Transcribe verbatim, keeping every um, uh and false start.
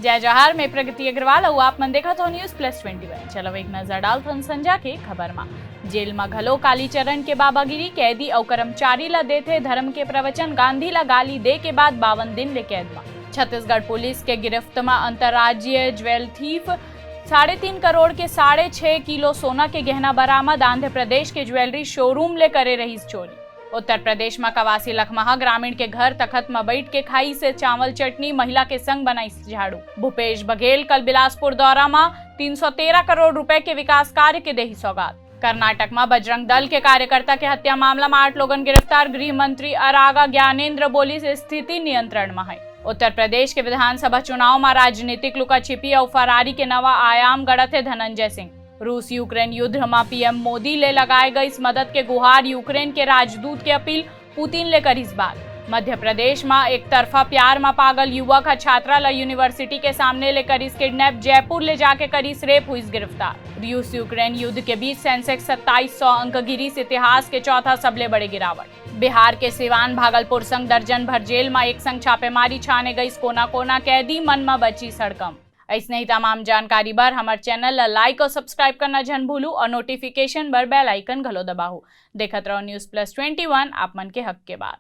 जय जोहार, मैं प्रगति अग्रवाल अउ आप मन देखत हो News Plus Twenty One। चलो एक नजर डालथन संझा के खबर मा। जेल मा घलो कालीचरण के बाबागिरी, कैदी अउ कर्मचारी ला देथे धर्म के प्रवचन, गांधी ला गाली दे के बाद बावन दिन ले कैद मा। छत्तीसगढ़ पुलिस के गिरफ्त मा अंतर्राज्यीय ज्वेल थीफ, साढ़े तीन करोड़ के साढ़े छह किलो सोना के गहना बरामद, आंध्र प्रदेश के ज्वेलरी शोरूम ले करे रहिस चोरी। उत्तर प्रदेश म कवासी लखमा ह ग्रामीण के घर तखत म बइठ के खाइस चावल चटनी, महिला के संग बनाइस झाड़ू। भूपेश बघेल कल बिलासपुर दौरा म तीन सौ तेरह करोड़ रुपए के विकास कार्य के देही सौगात। कर्नाटक म बजरंग दल के कार्यकर्ता के हत्या मामला म आठ लोगन गिरफ्तार, गृह मंत्री अरागा ज्ञानेंद्र बोलिस स्थिति नियंत्रण म है। उत्तर प्रदेश के विधानसभा चुनाव म राजनीतिक लुकाछिपी अउ फरारी के नवा आयाम गढ़त हे धनंजय सिंह। रूस यूक्रेन युद्ध म पीएम मोदी ले लगाए गइस मदद के गुहार, यूक्रेन के राजदूत के अपील, पुतिन ले करिस बात। मध्य प्रदेश म एक तरफा प्यार म पागल युवक ह छात्रा ल यूनिवर्सिटी के सामने ले करिस किडनैप, जयपुर ले जाके करिस रेप, हुइस गिरफ्तार। रूस यूक्रेन युद्ध के बीच सेंसेक्स सत्ताईस सौ अंक गिरिस, इतिहास के चौथा सबले बड़े गिरावट। बिहार के सिवान, भागलपुर संग दर्जन भर जेल म एक संग छापेमारी, छाने गइस कोना कोना, कैदी मन म बचिस हड़कंप। अइसने ही तमाम जानकारी बर हमर चैनल ला लाइक अउ सब्सक्राइब करना झन भूलू अउ नोटिफिकेशन बर बेल आइकन घलो दबाहू। देखत रहो News Plus Twenty One, आप मन के हक के बात।